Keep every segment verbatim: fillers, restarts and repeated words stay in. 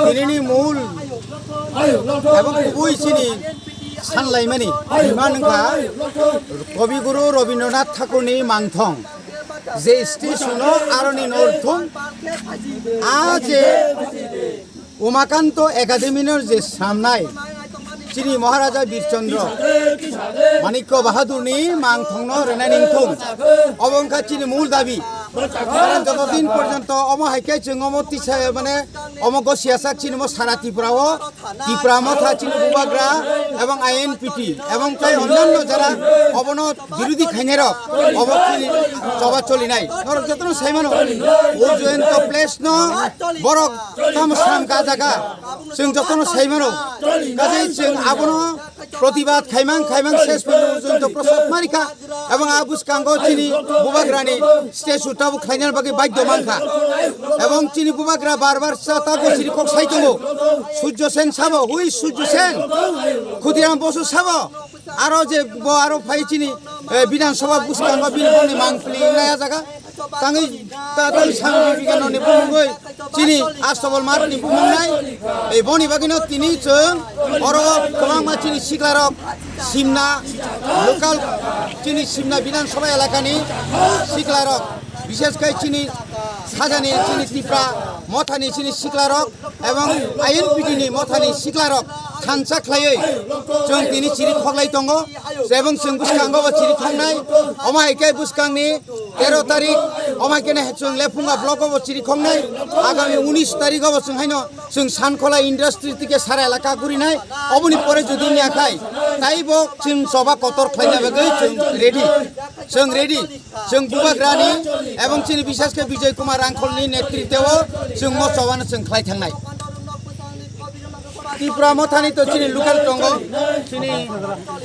Tinini mul abo kubui chini sanlaimani hima wngkha Kabi Guru Rabindranath Thakurni mangthong, je statue no aroni northung a je Umakanto Academy no je samnai chini Maharaja Birchandra Manikya Bahadurni mangthongno rwnai ningthung. Obo wngkha chini mul dabi. Karon joto din porjonto omo hai khe chwng omo tisa mane omo gosiyasak chini omo sara Tripura o, Tipra Motha chini bubagra ebong I N P T ebong tai onnanno jara obono birodhi khainai rok obo chini choba cholinai. Norok jotono saimano o Jayanta Place no borok tamo sram ka jaga chwng jotono saimano. Kaje chwng abono protibad khaimang khaimang ses phaino o Jayanta Prasad marikha. Ebong a bwskango chini bubagrani statue tabuk khlaina bagwi baidhyo mankha. Ebong chini bubagra bar bar cha tabuk chini kok sai tongo. Surjo Sen sabo, hui Surjo Sen. Khudiram Bosu sabo. Aro je bo aro phai chini, eh, Bidhan Sabha bwskango bini bongni mangpili naya jaga. Tangwi ta tangwi Swami Vivekananda ni bumungwi chini Astobol Math ni bumung nai. Ei boni bagwino tini chwng oro kwbangma chini siklarok Simna local chini Simna Bidhan Sabha elakani siklarok, bishesh kai chini sajani chini Tipra Mothani chini siklarok, ebong I N P T ni Mothani siklarok thansa khlaiwi chwng tini chiri khoklai tongo. Ebong chwng bwskango bo chiri khoknai. Omo hai khe bwskangni tero tarik, omo hai khe chwng Lephunga block o bo chiri khoknai. Agami unis tarik o bo chwng haino chwng Sankhola industry tike sara elaka gurinai. Oboni pore jodi wngya khai, taibo chwng choba kotor khlaina bagwi chwng ready. Chwng ready. Chwng bubagrani ebong chini bishesh khe Bijoy Kumar Rangkholni netritwo chwng mo chobano chwng khlai thangnai. Tipra Mothani to chini local tongo, chini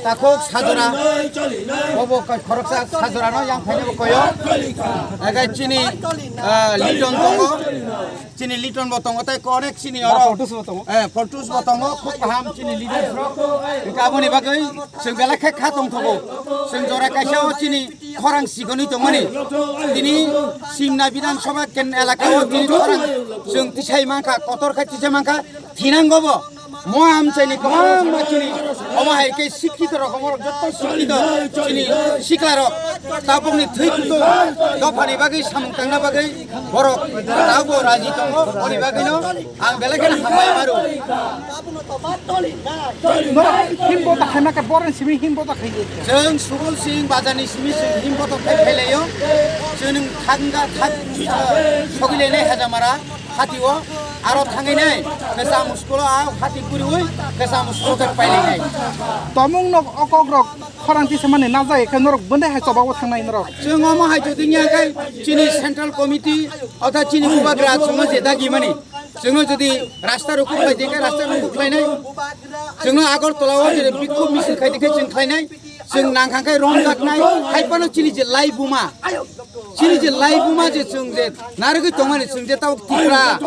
takhuk Sajora, bobo khoroksa Sajorano yang phainai bo koyo, egai chini, ah, Liton tongo, chini Liton bo tongo, tei onek chini oro, eh, Fortus bo tongo, khub kaham chini leaders rok, hinkhe aboni bagwi chwng belai khe kha tongthogo, chwng jora kaisa o chini Khorang sigonwi tongmani. Tini Simna Bidhan Sabha ken elaka o tini khorang chwng tisai mankha, kotor khai tisai mankha, thinango bo. Mo amchaini kwbangma chini omo hai khe sikkhitorok, omorok jotto sikkhito chini siklarok tabukni thwi kutung dophani bagwi samung tangna bagwi borok tabukbo raji tongo. Boni bagwino ang belai kheno hambai maro. Norok himbo ta khaima khe borokni simi himbo ta khaio. Chwng Subol Singh Bajarni simi chwng himbo ta khai phailaio. Chwng thangga thang sogwi lainai Hajamara. Hati o aro thangwi nai, kesa muskolo a hati kuriwi, kesa muskolo khe pailai nai. Tomung nok okok rok khorang tisa mani najai khe norok bwndai hai choba o thangnai norok. Chwng omo hai jodi nya khe chini central committee otha chini bubagra chwngno je dagi mani. Chwngno jodi rasta rukuk khlai di khe rasta rukuk khlai nai. Chwngno Agartala o je bikhub misil khai di khe chwng khlai nai. Chwng nangkha khe romjaknai, hai phano chini je lai buma, chini je lai buma je chwng je narwgwi tongmani chwng je tabuk Tipra,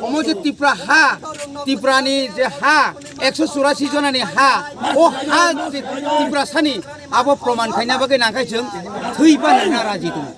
omo je Tipra ha, Tiprani je ha, ekso churasi jonani ha, o ha je Tiprasani abo proman khaina bagwi nangkha chwng thwi ba nangna raji tongo.